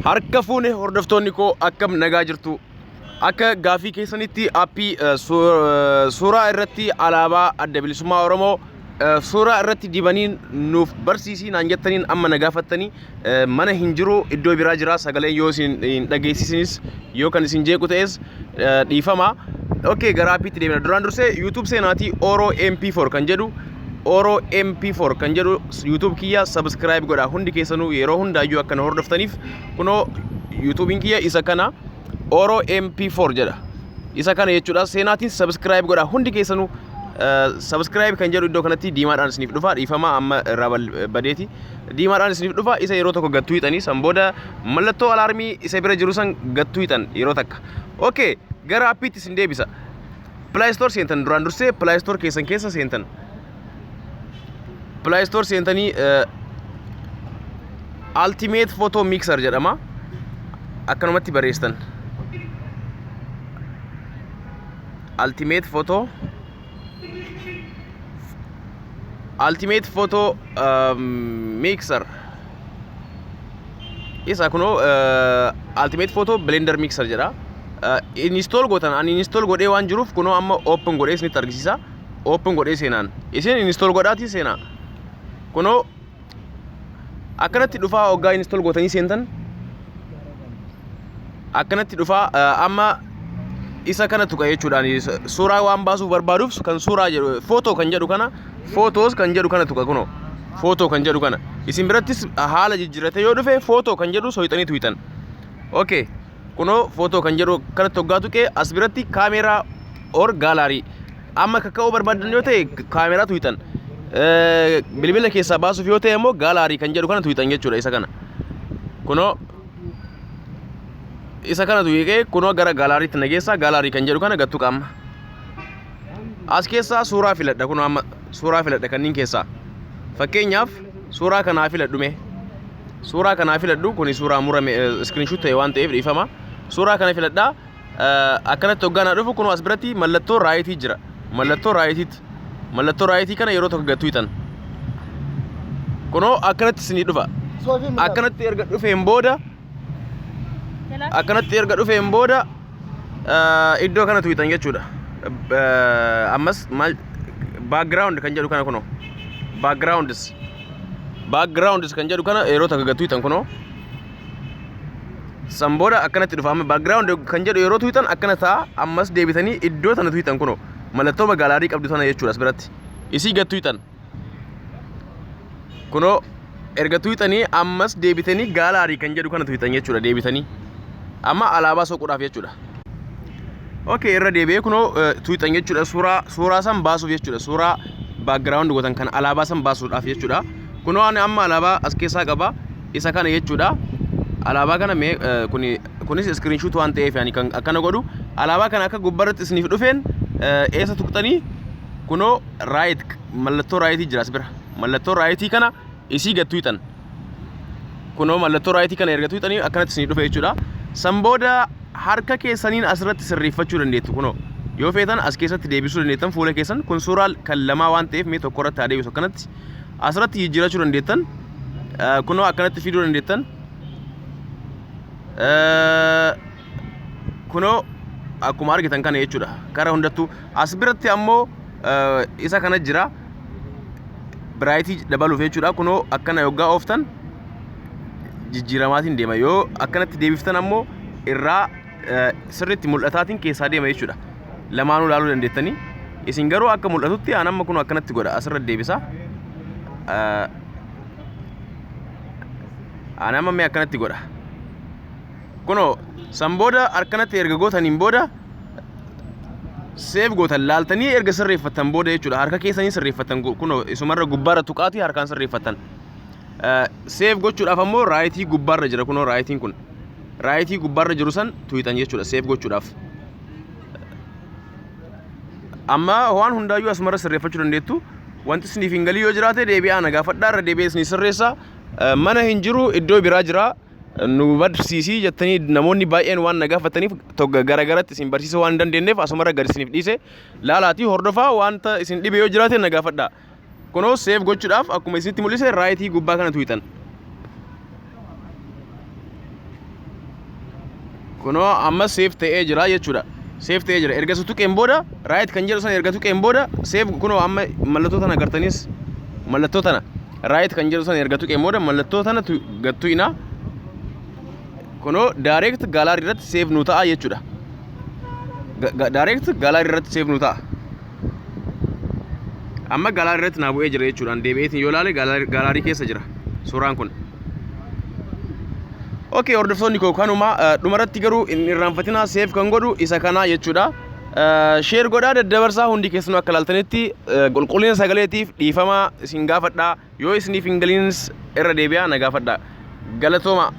Harka fuune hordoftoonni koo, akkam nagaa jirtu? Akka gaafii keessanitti aappii suuraa irratti alaabaa Adda Bilisummaa Oromoo suuraa irratti dibaniin nuuf barsiisii naan jettaniin amma na gaafattanii, mana hin jiru, iddoo biraa jira. Sagaleen yoo isin hin dhageessisinis, yoo kan isin jeequ ta'es dhiifama. Okay, gara aappiitti deemna. Duraan dursee YouTube seenaatii Oro MP4 kan jedhu, Oro MP4 kan jedhu YouTube kiyya subscribe godha hundi keessanuu, yeroo hundaayyuu akkana hordoftaniif. Kunoo YouTubein kiyya isa kana, Oro MP4 jedha, isa kana jechuudha. Seenaatiin subscribe godha hundi keessanuu. Subscribe kan jedhu iddoo kanatti diimaadhaan isiniif dhufa. Dhiifama, amma irraa badeeti. Diimaadhaan isiniif dhufa. Isa yeroo tokko gattuu hixanii, san booda mallattoo alaarmii isa bira jiru san gattuu hixan yeroo takka. Okay, gara appiitti isin deebisa. Play Store seentan. Duraan dursee Play Store keessan keessa seentan. Play Store seentanii Ultimate Photo Mixer jedhama, akkanumatti barreessitan. Ultimate Photo Mixer isa kunoo, Ultimate Photo Blender Mixer jedha. Install gootan. Ani install godhee waan jiruuf kunoo amma open godhee isinitti argisiisa. Open godhee seenaan, isin install godhaatii seenaa. Kunoo akkanatti dhufaa. Hoggaa install gootanii seentan akkanatti dhufaa. Amma isa kana tuqa jechuudhaan suuraa waan baasuuf barbaaduuf kan suuraa jedhu, photo kan jedhu kana, photos kan jedhu kana tuqa. Kunoo photo kan jedhu kana. Isin birattis haala jijjiirate yoo dhufe photo kan jedhu soyixanii tuqxan. Okay, kunoo photo kan jedhu kanatti hoggaa tuqee, as biratti camera or gallery. Amma kakka'uu barbaadan yoo ta'e kaameraa tuqxan, bilbila keessaa baasuuf yoo ta'e immoo gallery kan jedhu kana tuqxan jechuudha. Isa kana kunoo, isa kana tuqee kunoo gara galleryitti nageessa. Gallery kan jedhu kana gattu qaama. As keessaa suuraa filadha. Kunoo amma suuraa filadha kanneen keessaa. Fakkeenyaaf suuraa kanaa filadhu mee. Suuraa kanaa filadhu. Kuni suuraa murame, screenshot ta'e waan ta'eef dhiifama. Suuraa kana filadhaa. Akkanatti hoggaa dhufu kunoo as biratti mallattoo rightii jira. Mallattoo rightiitti. Mallattoo rightii kana yeroo tokko gattuu hitan. Kunoo akkanatti isinii dhufa. Akkanatti erga dhufeen booda, akkanatti erga dhufeen booda iddoo kana tuqxan jechuudha. Ammas maal, background kan jedhu kana kunoo. Backgrounds. Backgrounds kan jedhu kana yeroo takka gattuu hitan kunoo. San booda akkanatti dhufa. Amma background kan jedhu yeroo tuqxan akkana ta'a. Ammas deebitanii iddoo tana tuqxan, kunoo. Mallattoo gallery qabdu tana jechuudha as biratti. Isii gattuu hitan. Kunoo erga tuqxanii ammas deebitanii gallery kan jedhu kana tuqxan jechuudha deebitanii. Amma alaabaa soquudhaaf jechuudha. Okay, irra deebi'ee kunoo tuqxan jechuudha, suuraa san baasuuf jechuudha. Suuraa background gootan kan alaabaa san baasuudhaaf jechuudha. Kunoo ani amma alaabaa as keessaa qaba. Isa kana jechuudha. Alaabaa kana mee kuni kunis screenshot waan ta'eef ani kan akkana godhu. Alaabaa kana akka gubbaarratti isiniif dhufeen eessa tuqxanii? Kunoo right, mallattoo rightii jira as bira. Mallattoo rightii kana isii gad tuqxan. Kunoo mallattoo rightii kana erga tuqxanii akkanatti isinii dhufe jechuudha. San booda harka keessaniin asirratti sirreeffachuu dandeettu. Kunoo yoo feetan as keessatti deebisuu dandeettan fuula keessan. Kun suuraa kan lamaa waan ta'eef mee tokko irratti haa deebisu akkanatti. Asirratti jijjiirachuu dandeettan. Kunoo akkanatti fiduu dandeettan. Kunoo akkuma argitan kana jechuudha. Kara hundattuu as biratti ammoo isa kana jira. Brightii dabaluuf jechuudha. Kunoo akkana yoggaa ooftan jijjiiramaatiin deema. Yoo akkanatti deebiftan ammoo irraa sirriitti mul'ataatiin keessaa deema jechuudha. Lamaanuu ilaaluu dandeettanii. Isin garuu akka mul'atutti aan amma kun akkanatti godha, asirra deebisa. Aan amma mee akkanatti godha. Kunoo san booda akkanatti erga gootaniin booda save gootan. Laaltanii erga sirreeffattan booda jechuudha, harka keessanii sirreeffattan. Kunoo isumarra gubbaarra tuqaatii harkaan sirreeffattan. Save gochuudhaaf ammoo rightii gubbaarra jira. Kunoo rightiin kun, rightii gubbaarra jiru san tuqxan jechuudha save gochuudhaaf. Amma waan hundaayyuu asumarra sirreeffachuu dandeettu. Wanti isiniif hin galii yoo jiraate deebi'aa na gaafadhaa, irra deebi'ee isinii sirreessa. Mana hin jiru, iddoo biraa jira. Nu barsiisii jettanii namoonni baay'een waan na gaafataniif tokko garagaratti isin barsiisuu waan hin dandeenyeef asumarra gad isiniif dhiise. Laalaatii hordofaa, wanta isin dhibe yoo jiraate na gaafadhaa. Kunoo save gochuudhaaf akkuma isinitti mul'ise rightii gubbaa kana tuqxan. Kunoo amma save ta'ee jira jechuudha. Save ta'ee jira. Erga isa tuqeen booda, right kan jedhu sana erga tuqeen booda save, kunoo amma mallattoo tana agartanis, mallattoo tana, right kan jedhu sana erga tuqeen booda mallattoo tana gad tuqina. Kunoo direct gallery irratti save nu ta'a jechuudha. Direct gallery irratti save nu ta'a. Amma gallery irratti naa bu'ee jira jechuudha. Deebi'eetiin yoo ilaale gallery keessa jira suuraan kun. Okay, hordoftoonni koo, kanuma. Dhumarratti garuu hin irraanfatinaa, save kan godhu isa kanaa jechuudha. Share godhaa, daddabarsaa, hundi keessanuu akka ilaaltanitti. Qulqullina sagaleetiif dhiifama isin gaafadhaa. Yoo isiniif hin galiinis irra deebi'aa na gaafadhaa. Galatooma.